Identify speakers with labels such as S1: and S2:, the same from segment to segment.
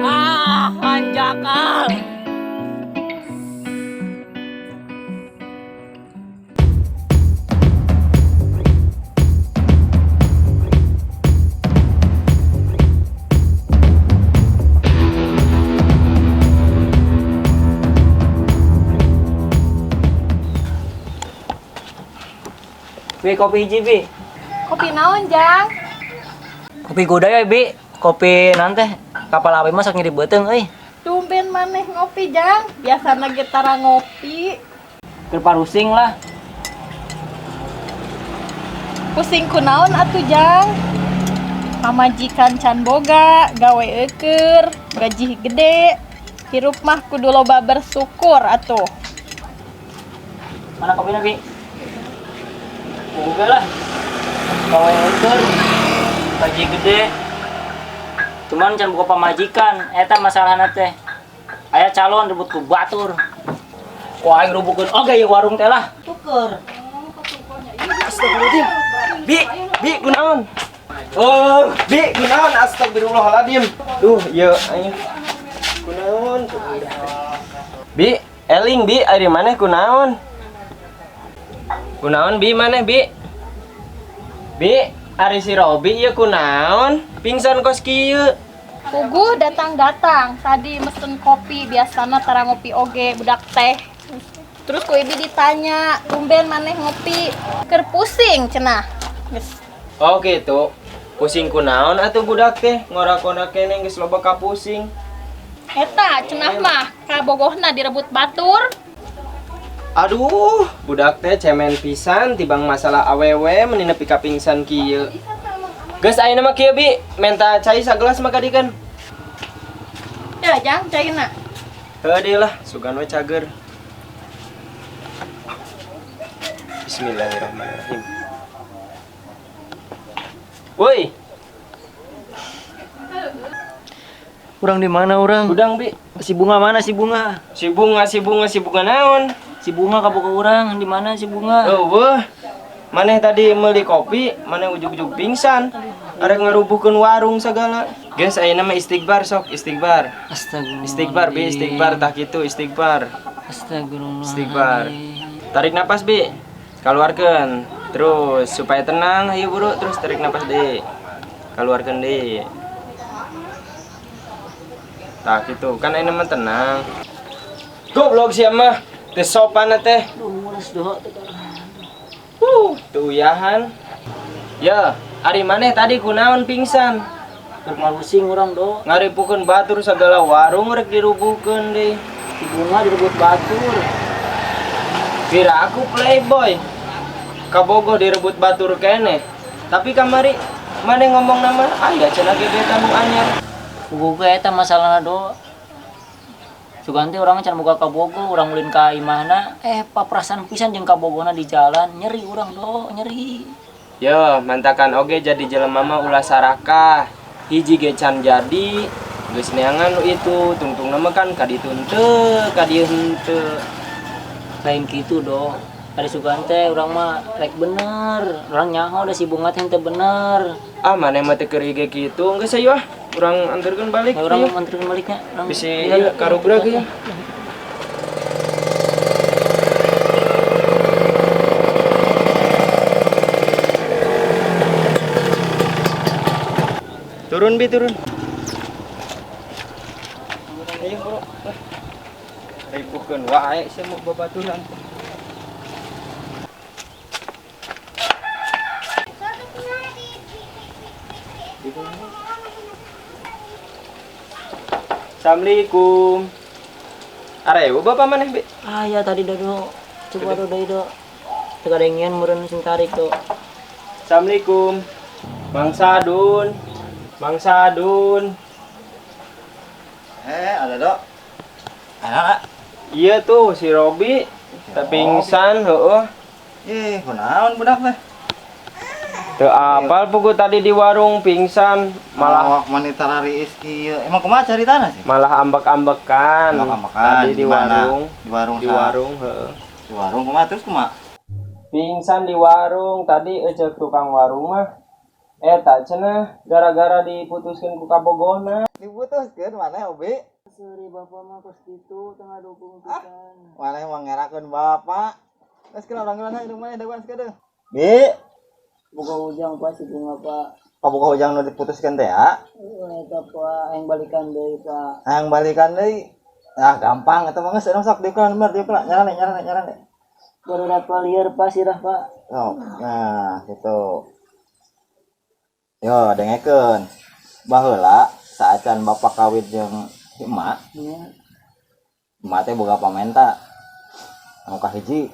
S1: Ah, hanjakal. Bi, kopi hiji, Bi.
S2: Kopi naon, Jang?
S1: Kopi goda ya, Bi. Kopi nanti kapal api mah sok nyeri beuteung euy.
S2: Tumben maneh ngopi, Jang. Biasana ge tara ngopi.
S1: Keur parusing lah.
S2: Pusing kunaon atuh, Jang? Pamajikan can boga, gawe eueur, gaji gede. Hirup mah kudu loba bersyukur atuh.
S1: Mana kopinya, Bi? Boga lah. Gawe eueur, gaji gede. Cuman can boga pamajikan, eta masalahna teh. Aya calon rebut ku batur. Wah, aing rubuhkeun oge ieu warung teh lah. Tuker.
S3: Astagfirullahaladzim. Bi, Bi, kunaon? Oh, Bi, kunaon? Astagfirullahaladzim. Duh, ieu aing. Kunaon? Bi, eling Bi, ari maneh kunaon? Kunaon Bi maneh Bi? Bi, ari si Robi ieu kunaon? Pingsan kos kieu.
S2: Puguh datang-datang tadi mesen kopi, biasana tara ngopi oge budak teh. Terus ku ibi ditanya, tumben maneh ngopi, keur pusing cenah. Geus.
S3: Oh gitu. Pusing kunaon atuh budak teh? Ngora-ngora keneh geus loba kapusing.
S2: Eta cenah mah kabogohna direbut batur.
S3: Aduh, budak teh cemen pisan tibang masalah awewe meni nepi ka pingsan kieu. Geus ayeuna mah kieu Bi, menta cai sagelas mah kadikeun.
S2: Ya, Jang, caina.
S3: Heuh deui lah, sugan we cager. Bismillahirrahmanirrahim. Woi,
S1: Urang di mana urang?
S3: Udang Bi.
S1: Si Bunga mana si Bunga?
S3: Si bunga, si bunga, si bunga naon?
S1: Si Bunga kaboga urang, di mana si Bunga?
S3: Eueuh. Maneh tadi meuli kopi, maneh ujug-ujug pingsan. Arek ngarubuhkeun warung segala. Geus ayeuna mah istighfar sok, istighfar.
S1: Astagfirullah.
S3: Istighfar Bi, istighfar tah kitu istighfar.
S1: Astagfirullah.
S3: Istighfar. Tarik napas Bi. Keluarkan. Terus supaya tenang, ayo buru terus tarik napas deh. Keluarkan deh. Tah gitu, kan ayeuna mah tenang. Goblok sia mah. Teu sopan teh.
S1: Duh, mules doh.
S3: Teu uyahan. Ya, ari maneh tadi kunaon pingsan?
S1: Keur marusing urang do.
S3: Ngaripukeun batur segala warung rek dirubuhkeun deui.
S1: Si Bunga direbut batur.
S3: Kira aku playboy. Kabogoh direbut batur keneh. Tapi kamari maneh ngomong nama aya cenah gebetan nu anyar.
S1: Boga eta masalahna do. Sugan teh urang can boga kabogoh, urang ulin ka imahna, paprasan pisan jeung kabogona di jalan, nyeri urang do, nyeri.
S3: Yo, mantakan oge jadi jelema mah ulah sarakah. Hiji ge can jadi, geus neangan nu itu, tungtungna mah kan ka ditu henteu, ka dieu henteu.
S1: Lain kitu do. Ari sugan teh urang mah rek bener, urang nyaho da si Bunga teh henteu bener.
S3: Ah, maneh mah teu keur ge kitu, geus ayo ah. Urang anterkeun balik.
S1: Nah, urang
S3: ayo.
S1: anterkeun baliknya. Urang
S3: Bisi
S1: iya,
S3: ieu karubrag ieu. Turun Bi, turun. Ayo, bro. Ripuhkeun wae sia mau babaturan. Assalamualaikum. Areu bapak maneh, Bi?
S1: Ah ya tadi do. Coba do deui do. Teu kadengean meureun sing tarik do.
S3: Assalamualaikum. Mang Sadun. Mang Sadun.
S4: Ada dok. Ada nggak?
S3: Iya tuh si Robi. Teu pingsan heueuh.
S4: Ih, kunaon budak teh?
S3: Teu apal pugu tadi di warung pingsan, malah
S4: Malah wanita riis kieu. Emang kumaha caritana sih?
S3: malah ambek-ambekan.
S4: Ambek-ambekan.
S3: Tadi di
S4: Di mana?
S3: warung.
S4: Di warung.
S3: Di warung, heeh.
S4: Di warung kumaha terus kumaha?
S3: Pingsan di warung tadi eceuk tukang warung mah. Eta cenah gara-gara diputuskeun ku kabogohna.
S4: Diputuskeun maneh Obi?
S1: Sorry bapak mah kos kitu tengah dukung pisan.
S4: Maneh mah ngerakeun bapak. Geus kena urang geuna indung maneh dagoan sakedeung. Bi,
S1: Boga ujang Pak si Bunga Pak.
S4: kabogoh ujang nu diputuskeun teh ya?
S1: Eta Pak aing balikan deui Pak.
S4: Hayang balikan deui. Ah, gampang eta mah geus sok diukeun bener diukeun nyarane nyarane nyarane.
S1: Barudak lieur Pak sirah Pak.
S4: Oh, nah gitu. Yo, dengekeun. Baheula saacan bapak kawin jeung si emak,
S1: Nya.
S4: Emak teh boga pamenta. Anu kahiji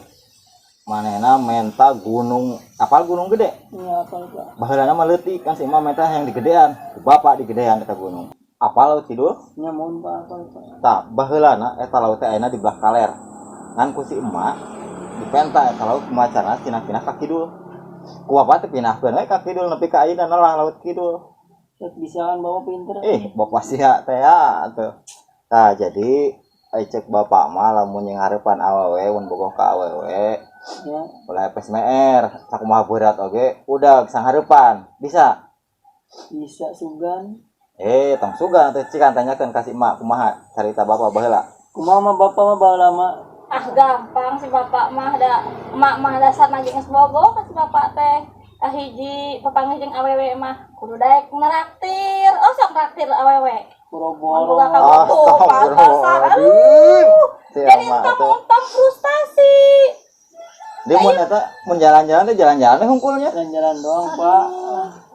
S4: manehna menta gunung, apal gunung gede?
S1: Nya apal Pak.
S4: Baheulana mah leutik kan si emak menta yang digedean, ku bapak digedean eta gunung. Apal laut kidul?
S1: Nya mun Pak apal Pak.
S4: Tah, baheulana eta laut teh ayeuna di belah kaler. Ngan ku si emak dipenta eta laut kumaha carana pindah-pindah ka kidul. Ku bapak teh pindahkeun we ka kidul nepi ka ayeuna lah laut kidul.
S1: Rek bisaan bapak pinter.
S4: Eh, bapak sia teh ya atuh. Tah, jadi ai cek bapak mah lamun yang ngarepan awewe mun bogoh ka awewe
S1: Ya.
S4: ulah epes meer sakumaha berat oge udah sanghareupan bisa.
S1: Bisa sugan.
S4: Eh, tong sugan atuh cikan tanyakeun ka si emak kumaha carita bapak baheula.
S1: Kumaha mah bapak mah baheula mah.
S2: Ah gampang si bapak mah da emak mah dasar lagi geus bogoh ka si bapak teh. Kahiji papanggih jeung awewe mah kudu daek neraktir. Oh sok traktir awewe.
S1: Boro-boro.
S2: Boga kabogoh pantasan.
S4: Astagfirullahaladzim.
S2: Aduh.
S4: Si
S2: Jadi
S4: emak
S2: entong
S4: tuh.
S2: entong frustasi.
S4: Dia mun eta mun jalan-jalan teh jalan-jalan teh hungkulnya.
S1: Jalan-jalan doang Pak.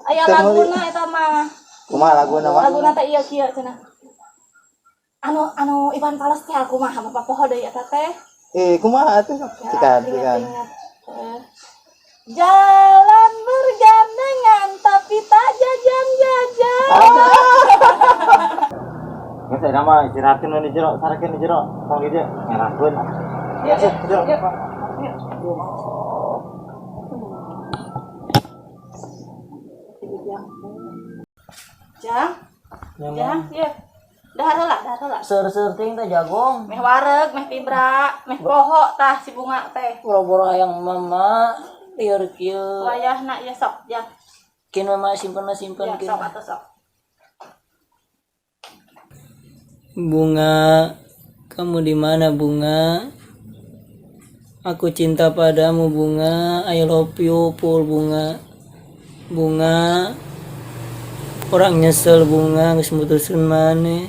S2: Aya
S4: Teu meuli.
S2: laguna eta mah.
S4: Kumaha laguna mah?
S2: Laguna teh ieu kieu cenah. Anu anu Iwan Fals teh aku mah bapak poho deui eta teh.
S4: Eh, kumaha atuh? Cikan, cikan.
S2: Ingat-ingat. Eh. Jalan bergandengan tapi tak jajan-jajan.
S4: Geus aya mah istirahatkeun we di jero, sarekeun di jero. Tong di dieu ngerakeun.
S2: Ya,
S4: Asup ke jero.
S2: ya. Jang,
S1: Nya
S2: jang, ya. Dahar heula, dahar heula.
S1: Seur-seur ting teh jagong.
S2: Meh wareg, meh tibra, meh poho tah si bunga teh.
S1: Boro-boro hayang mama lieur kieu.
S2: Wayahna ieu sok, jang.
S1: Kin mama simpen simpen
S2: Ya,
S1: kin.
S2: sok atuh sok.
S1: Bunga, kamu di mana bunga? Aku cinta padamu bunga, I love you full bunga. Bunga, orang nyesel bunga geus mutuskeun maneh.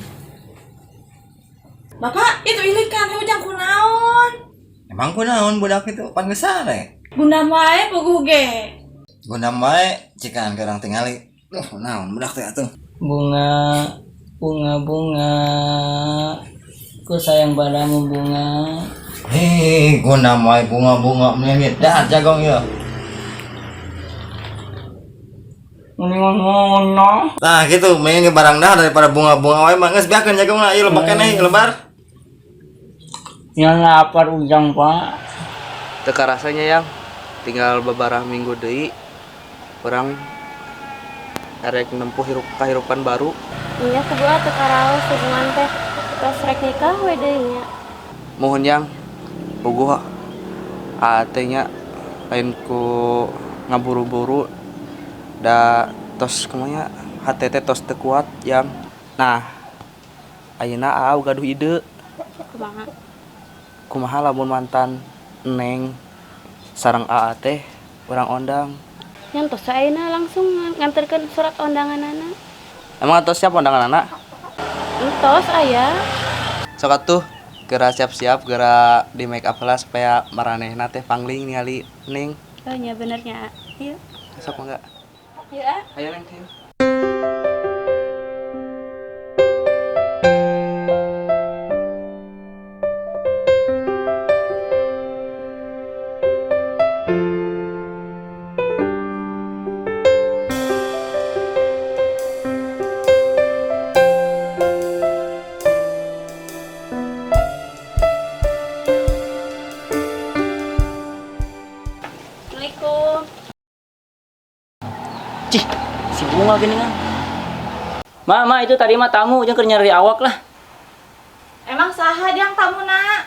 S2: Bapak, itu ilikan ujang kunaon?
S4: Emang kunaon budak itu pan geus sare.
S2: Gundam wae puguh ge.
S4: Gundam wae cikan ke urang tingali. Duh, naon budak teh atuh.
S1: Bunga, bunga, bunga. Ku sayang padamu bunga.
S4: Hei, gundam wae bunga-bunga mending dahar jagong ieu.
S1: Ngono.
S4: Nah, gitu, mending barang dahar daripada bunga-bunga wae mah geus biarkeun jagongna ieu lebak keneh lebar.
S1: Yang lapar ujang pak.
S3: Teu rasanya yang tinggal beberapa minggu deui urang erek nempuh hirup kehidupan baru.
S5: Nya kudu atuh karaos hubungan teh tos rek nikah we deui nya.
S3: Mohon yang puguh ate nya lain ku ngaburu-buru da tos kumanya hate teh tos teu kuat yang nah ayeuna aa gaduh ide.
S5: Kumaha?
S3: Kumaha lamun mantan neng sareng aa teh urang ondang?
S5: Nya tos ayeuna langsung nganterkeun surat undanganana.
S3: Emang tos siap undangan anak?
S5: Entos aya.
S3: Sok atuh geura siap-siap geura di make up lah supaya maranehna teh pangling ningali neng.
S5: Oh nya bener nya. Ieu.
S3: Sok mangga.
S5: Ieu ah.
S3: Ayo neng, ayo.
S5: Assalamualaikum.
S1: Cih, si bunga gini kan. Ma, ma itu tadi mah tamu jangan keur nyari awak lah.
S2: Emang saha jang tamuna?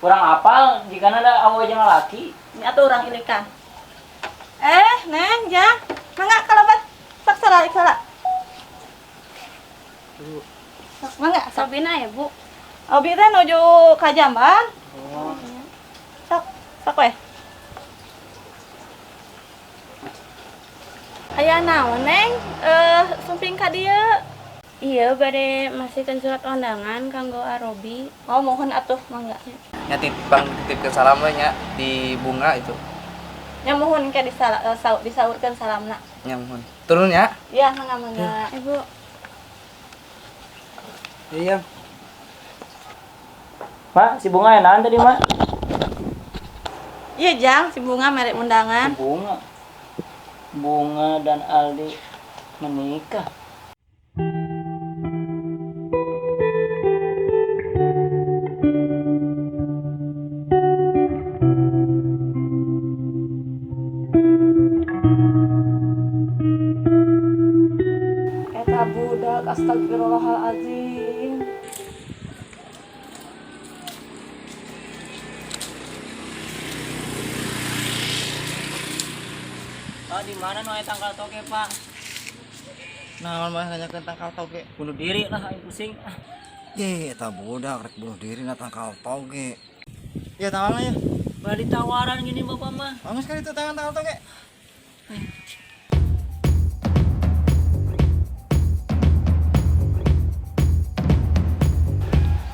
S1: Kurang apal jika ada awewe jeung lalaki.
S2: Ini atuh urang ilikan. Eh, Neng, jang. Mangga kalebet. Sok salah salah. Sok mangga sok.
S5: Sobina ya, Bu.
S2: Abi teh nuju ka jamban. Sok, sok we. Aya naon, Neng? Eh, sumping ka dieu.
S5: Iya, bade masihkeun surat undangan kanggo Arobi.
S2: Oh, mohon atuh mangga.
S6: Nya bang titipkeun salam we nya di Bunga itu.
S2: Nya mohon ke disala, disaurkeun salamna.
S6: Nya mohon. Turun ya.
S2: Ya, mangga mangga.
S5: Ibu.
S6: Iya.
S1: Mak, si Bunga ya naon tadi, Mak?
S2: Iya, Jang, si Bunga mere undangan.
S1: Si Bunga. Bunga dan Aldi menikah.
S2: Eta budak astagfirullahalazim.
S1: Pak, di mana nu aya tangkal toge, Pak?
S4: Naon mah nanyakeun tangkal toge.
S1: Bunuh diri lah, aing pusing. Ah.
S4: Ye, eta budak rek bunuh diri na tangkal toge. Ya tawarna ya.
S1: Bari tawaran gini Bapak mah.
S4: Bagus kali itu tangan tangkal toge.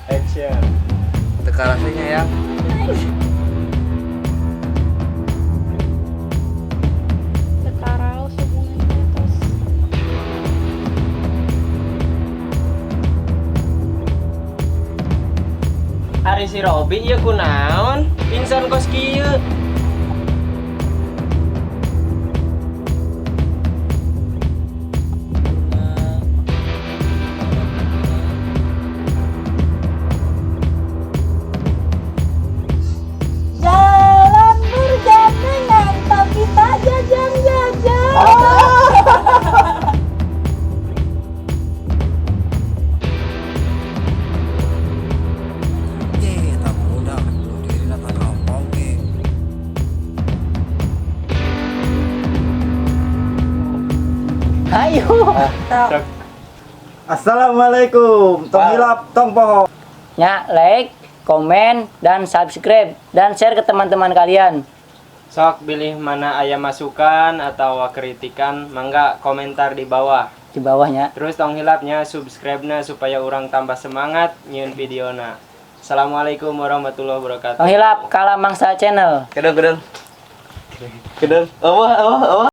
S3: Action.
S6: Teka rasanya ya.
S5: Teu karaos hubungan teh tos.
S3: Ari si Robi ieu kunaon? Pingsan kos kieu.
S2: Jalan bergandengan tapi tak jajan-jajan.
S4: Ye, eta budak rek bunuh diri na tangkal toge.
S1: Ayo.
S4: Assalamualaikum. Tong hilap, tong poho.
S1: Ya, like, komen, dan subscribe dan share ke teman-teman kalian.
S3: Sok bilih mana aya masukan atau kritikan, mangga komentar di bawah.
S1: Di bawahnya.
S3: Terus tong hilapnya subscribe-na supaya urang tambah semangat nyieun videona. Assalamualaikum warahmatullahi wabarakatuh.
S1: Tong hilap Kalamangsa Channel.
S6: Kedeng kedeng. Kedeng. Awah awah awah.